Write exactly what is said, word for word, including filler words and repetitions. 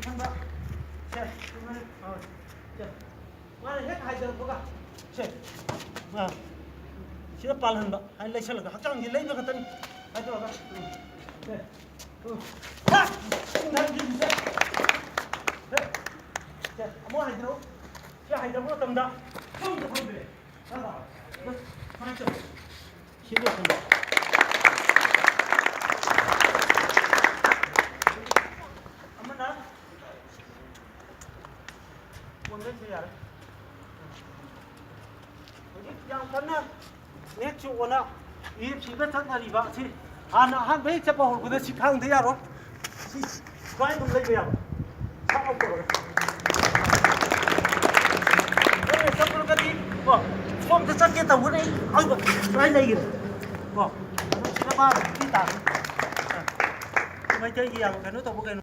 ꯈꯟꯕ꯫ ꯁꯦ, ꯁꯨꯃꯥꯏꯅ꯫ ꯑꯥ, ꯁꯦ꯫ ꯃꯥꯅ ꯍꯦꯛ ꯍꯥꯏꯖꯔꯛꯄꯒ꯫ ꯁꯦ꯫ ꯑꯥ꯫ ꯁꯤꯗ ꯄꯥꯜꯍꯟꯕ꯫ ꯍꯥꯏ ꯂꯩꯁꯜꯂꯒ꯫ ꯍꯛꯆꯥꯡꯁꯤ ꯂꯩꯕ ꯈꯛꯇꯅꯤ꯫ ꯍꯥꯏꯗꯣꯛꯑꯒ꯫ ꯎꯝ꯫ ꯁꯦ꯫ ꯎꯝ꯫ ꯍꯥ! ꯆꯤꯡꯊꯈꯤꯕꯁꯦ꯫ ꯁꯦ꯫ ꯁꯦ꯫ ꯑꯃꯨꯛ ꯍꯥꯏꯖꯔꯛꯎ꯫ ꯁꯤ ꯍꯥꯏꯖꯔꯛꯄ ꯃꯇꯝꯗ ꯁꯨꯝ ꯐꯪꯗ꯭ꯔꯦ꯫ ꯁꯨꯃꯥꯏꯅ ꯇꯧ꯫ ꯑꯃꯅ ꯀꯣꯟꯗꯁꯨ ꯌꯥꯔꯦ꯫ ꯍꯧꯖꯤꯛ ꯌꯥꯝ ꯀꯟꯅ ꯅꯦꯛꯁ ꯑꯣꯏꯅ ꯌꯨ ꯑꯦꯐ ꯁꯤꯗ ꯆꯠꯅꯔꯤꯕ ꯑꯁꯤ ꯍꯥꯟꯅ ꯑꯍꯥꯟꯕ ꯍꯦꯛ ꯆꯠꯄ ꯍꯧꯔꯛꯄꯗ ꯁꯤ ꯈꯥꯡꯗ ꯌꯥꯔꯣꯏ꯫ ꯁꯤ ꯁꯨꯃꯥꯏꯅ ꯑꯗꯨꯝ ꯂꯩꯕ ꯌꯥꯕ꯫ ꯁꯥꯞ ꯑꯞ ꯇꯧꯔꯒ꯫ ꯅꯪꯅ ꯆꯠꯄꯗꯗꯤ ꯀꯣ, ꯁꯣꯝꯗ ꯆꯠꯀꯦ ꯇꯧꯕꯅꯤ, ꯑꯗꯨꯒ ꯁꯨꯃꯥꯏꯅ ꯂꯩꯒꯅꯤ꯫ ꯀꯣ, ꯑꯗꯨ ꯁꯤꯗ ꯃꯥ ꯄꯤ ꯇꯥꯔꯦ꯫ ꯃꯩꯇꯩꯒꯤ ꯌꯥꯝ ꯀꯩꯅꯣ ꯇꯧꯕ ꯀꯩꯅꯣ꯫